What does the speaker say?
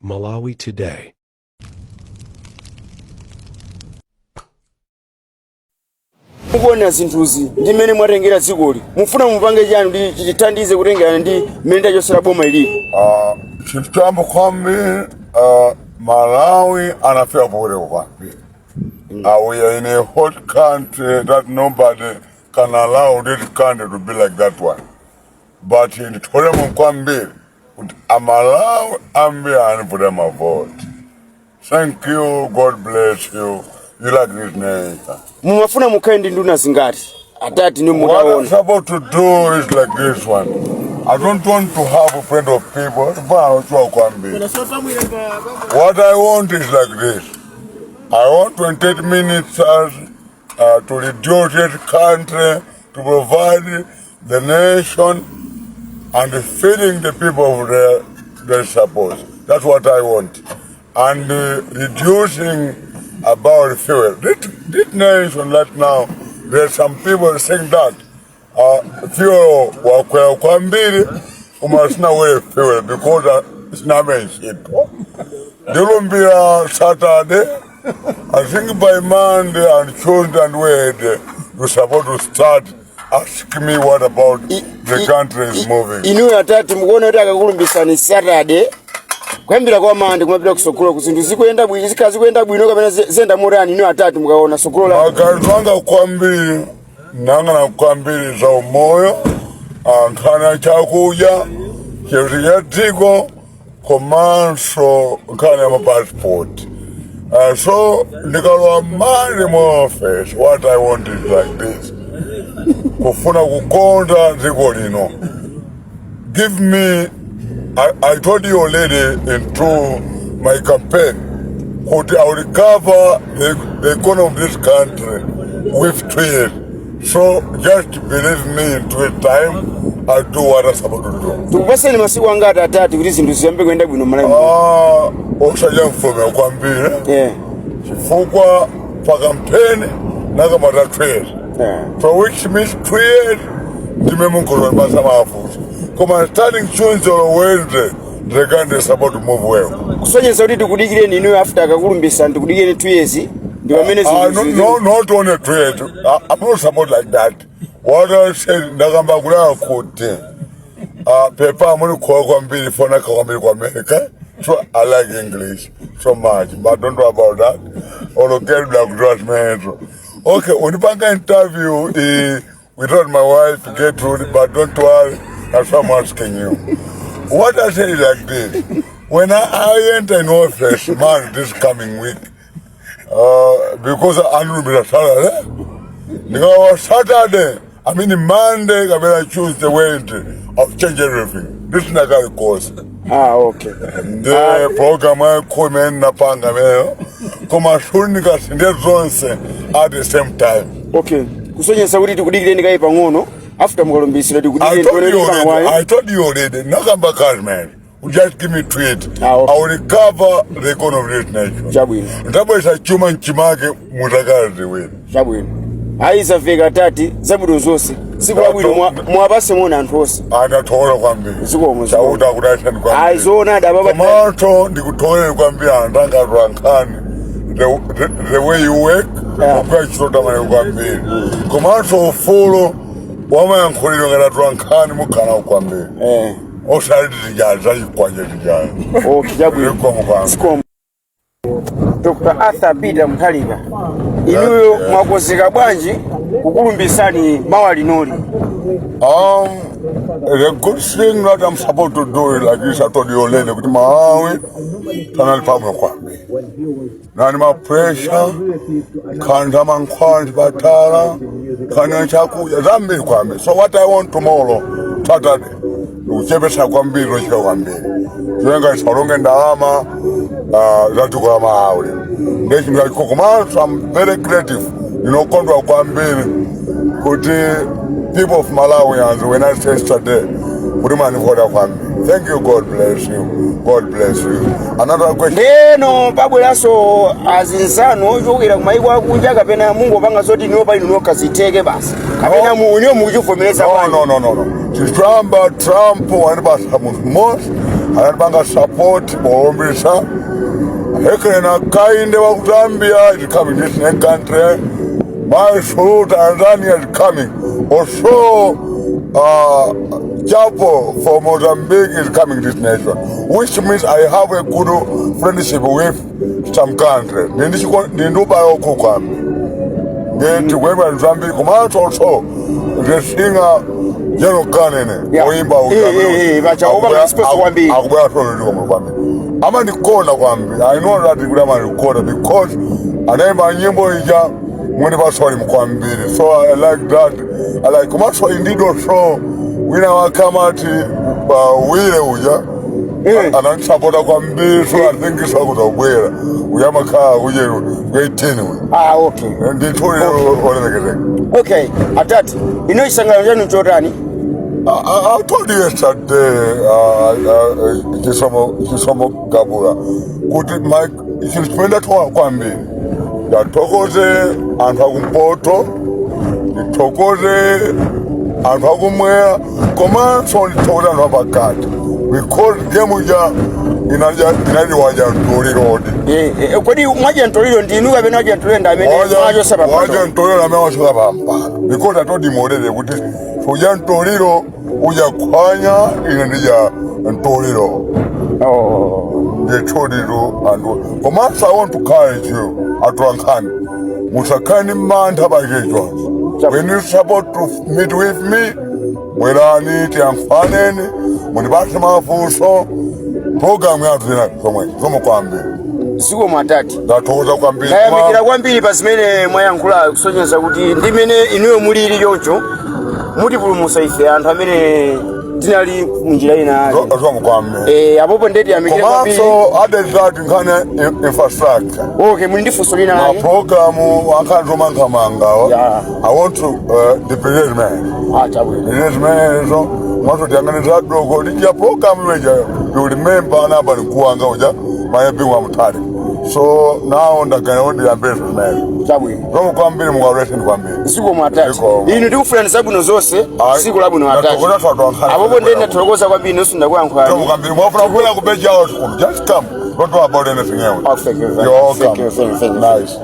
Malawi Today. Mukuona zinthuzi ndi mmene mwatengera dzikoli, mufuna mupange chani kuti chithandize kutengerana ndi mmene tachosera boma ilili? Ah, chinthu choyamba kwambiri, Malawi anafika povuta kwambiri. We are in a hot country that nobody can allow this country to be like that one. But ndithokoze kwambiri kuti Amalawi ambiri anivotera mavoti. Thank you, God bless you. You like this nation. Mumafuna mukhale ndi nduna zingati atati ni What I'm mutaona? supposed to do is like this one. I don't want to have a friend of people. What I want is like this. I want 28 ministers to reduce this country, to provide the nation and feeding the people of their support. That's what I want. And reducing about fuel. This nation right now, there's some people saying that fuel wakwera kwambiri koma sinakwere fuel because siname ntchito. Ndilumbira Saturday, I think by Monday and Tuesday and Wednesday, you're supposed to start asking me what about the country is moving. Inuyo atati mukuona kuti akakulumbisani Saturday, kuyambira kwa Mande kumapita kusogolo, zinthu zikuyenda bwino, zikhala zikuyenda bwino kapena ziyenda motani inuyo atati mukaona sogolo la? Maganizo anga kwambiri nangana kwambiri za umoyo, nkhani ya chakudya, chinthu cha dziko, komanso nkhani ya mapassport. So ndikalowa Monday mu office, what I want is like this: kufuna kukonda dziko lino. Give me, I told you already into my campaign kuti I will recover the economy of this country with 2 years. So just believe me, in 2 years time I'll do what I'm supposed to do. Tikupaseni masiku angati atati kuti zinthu ziyambe kuyenda bwino Malawi muno? Ah, osadya mfumira kwambiri chifukwa pa campaign nakamata 2 years. So which means 2 years ndime munkozwa basa mafuta, koma starting Tuesday or Wednesday, the country is supposed to move well. Kusonyeza kuti tikudikireni inuyo after akakulumbisani, tikudikireni 2 years ndi pamene zinthu No, no, not only 2 years. I'm not supposed like that. What I said, ndakamba kulaya kuti pepa muri kuwa kwambiri fona kwambiri kwa America. So I like English so much, but don't know about that. Or get like trust me. Okay, unipanga interview without my wife Gertrude, but don't worry, that's why I'm asking you. What I say is like this. When I enter in office, man, this coming week, because andilumbira Saturday, ndikawa Saturday, I mean Monday, kapena Tuesday, Wednesday, I'll change everything. This is not a course. Ah, okay. Ndiye program yaikulu imene ndinapanga imeneyo, koma sindingasinthe zonse at the same time. Okay, kusonyeza kuti tikudikireni kaye pang'ono after mukalumbisira. I Tikudikireni told you tione already. wayo. I told you already. Nakamba kazi, man. You just give me 2 years. Ah, okay. I will recover the economy of this nation. Chabwino. Ndabweza chuma mchimake muzaka 2. Chabwino, ayi, zamveka atati, zabwino zonse, tsiku labwino, mwapase moni anthu onse. Andathokoza kwambiri. Zikomo, zikomo. Chauta akudalitseni Ayi, kwambiri. zoonadi ababa. Komanso ndikuthokozeni kwambiri anzanga atolankhani. The way you work, kugwira ntchito tamani kwambiri. Komanso ufulu wamayankhulidwe ngati atolankhani mukhala kwambiri. Osati tijali zachikwanje tijali. Okay, chabwino. Zikomo kwambiri. Zikomo. Dr Arthur Peter Mutharika, inuyo mwakonzeka bwanji kukulumbisani mawa linoli? The good thing that I'm supposed to do is like this, I told you already, kuti Malawi tanali pamwe kwambiri. Nani ma pressure, nkhani za mankhwala chipatala, nkhani chakudya zambiri kwambiri. So what I want tomorrow, Saturday, ndikuchepesa kwambiri zochita kwambiri. Zoyenga tisaononge ndalama za dziko la Malawi. Ndiye chinthu chachikulu. Komanso I'm very creative. Ndinokondwa kwambiri kuti people of Malawians, when I say yesterday, kuti manivota kwambiri. Thank you, God bless you. God bless you. Another question. Ndeno pabweranso azinzanu ochokera kumayiko akunja kapena mungopanga zoti inuyo pa inu nokha zitheke basi, kapena inuyo mukuchivomereza No, bwanji? no, no, no, no. Chitramba Trump wanibasa munthu mmodzi. Anatipanga support polumbisa. Hekele Hakainde wa ku Zambia is coming this next country. My Suluhu Tanzania is coming. Also, Chapo for Mozambique is coming this nation, which means I have a good friendship with some country. Ndi ubale okuka ndi tikuimba zambiri, komanso also the singer General Kanene oimba. Bacha, oba express kwambiri. Akubwera solo ndiko kwambiri, amandikonda kwambiri. I know that kuti amandikonda because anaimba nyimbo ija mwene pasoli kwambiri, so I like that. I like komanso indeed also wina wakamati wile uja anandisapota kwambiri, so I think so kuzobwera uyamakhala kuje ku 18 uyu. Ah, okay. Ndithu olemekezeka. Okay, atati, ino chisangalalo chanu chotani? I told you yesterday, Chisomo Gabura, kuti my chinthu chimene ndathokoza kwambiri, ndathokoze anthu akumpoto, ndithokoze anthu akumwera, komanso ndithokoze anthu apakati, because game ija inali wadya mtolirodi. Kodi mwadya mtoliro ndinu kapena wadya mtoliro ndi amene mwachosa Wadya papato? mtoliro amene wachoka pampando, because I told him already kuti sudya mtoliro ujakhwanya, ine ndidya mtoliro. Ndithuditu anthu. Komanso I want to encourage you, atolankhani, musakhale ndi mantha pa chilichonse. When you support to meet with me, bwerani tiyankhulaneni, mundipatse mafunso. Programu yathu ina zomwe zomwe kwambiri. Zikomo, atati. Ndathokoza kwambiri. Ndayamikira kwambiri pa zimene mwayankhula, kusonyeza kuti ndimene inuyo mulili choncho mutipulumutsa ife anthu amene tinali munjira ina yake. Zomwe kwambiri. Apopo ndeti yamikire kwambiri. Komanso added that nkhani infrastructure. Okay, muli ndi funso lina lake? Mapulogalamu ankhani zomangamangawa. I want to development. Ah, chabwino. Ine zimenezo mwatotiyang'anira doko lija program imeja, you remember anaba nikuwanga uja mayebingu wa Mutharika, so now ndagana kuti ndiyambeso zimenezo. Chabwino. Zomwe kwambiri, mungalweseni kwambiri. Zikomo, atati. Zikomo. Inu tikufunani zabwino zonse. Ayi. Tsiku labwino, atati. Ndathokoza twatwankhani. Apopo ndiye ndathokoza kwambiri nonse, ndakuyankhulani. Zomwe kwambiri, mwafuna kubwera ku page yawo kuno, just come, don't worry about anything else. Oh, thank you very You're much. Thank welcome. you, thank you, thank you. Nice.